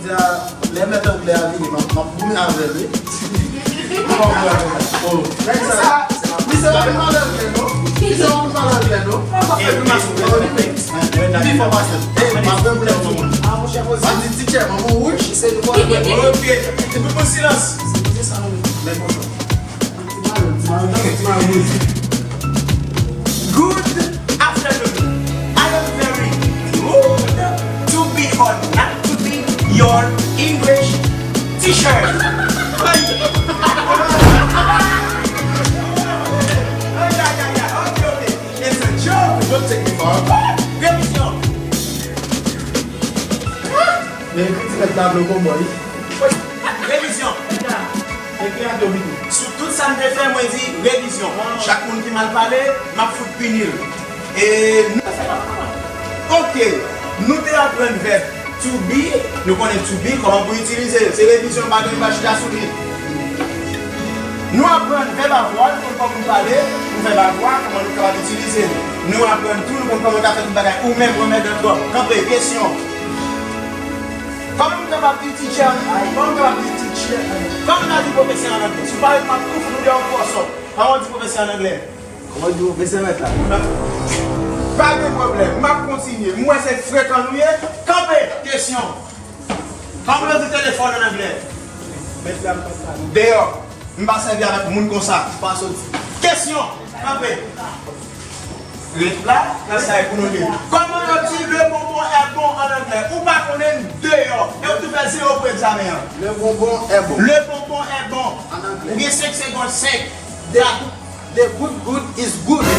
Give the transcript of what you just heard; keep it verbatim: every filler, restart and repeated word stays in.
Lè mèt anglè a vini, m ap, m ap goumen avè l, wi. Misye pa konn pale anglè, non. Misye pa konn pale anglè, non. Misye pa konn pale anglè, non. Li fò pase. Ey, m ap fè pou lè moun. M ap di teacher, manman, wi. Se nou konn. Ok. Epi pou silans. Se sa nou. Lè konsa. Good afternoon. I am very rude to be or not to be your English teacher. Ay, ay, ay, ay. Ok, ok. It's a joke. Don't take me far. Revizyon. Men ekri ti lèt la dlo konbòy. Revizyon. Ekri a dlo pito. Sou tout sa m te fè, mwen di revizyon. Chak moun ki mal pale, m ap fout pini l. E nou, ok, nou te aprann vèb to be, nou konnen to be, kòman pou itilize l. Se revizyon, pa gen pa chita sou li. Nou aprann vèb avoir, nou konn kòman nou pale pou vèb avoir, kòman nou kapab itilize l. Nou aprann tou, nou konn kòman nou ka fè tout bagay. Ou menm, remèd an twòp. Kanpe, kesyon. Kòman nou kapab di teacher? Kòman nou kapab di teacher? Kòman nou ka di pwofesè an anglè? Si w pa ret, m ap tou fout ou deyò pwòsò. Kòman w di pwofesè an anglè? Kòman w di pwofesè mèt la? Pa gen pwoblèm, m ap kontinye. M wè se frekan nou ye. Kanpe, kesyon. Kòman yo di telefòn an anglè? Mèt la, m pa sa. Deyò. M pa sèvi avèk moun konsa. Pa soti. Kesyon. Kanpe. Ret la, nan sa e pou nou li. Kòman yo di le bonbon est bon an anglè? Ou pa konnen deyò. E ou tou fè zewo pou egzamen an. Le bonbon est bon. Le bonbon est bon. An anglè. Ou gen senk segonn, senk. The, the good good is good.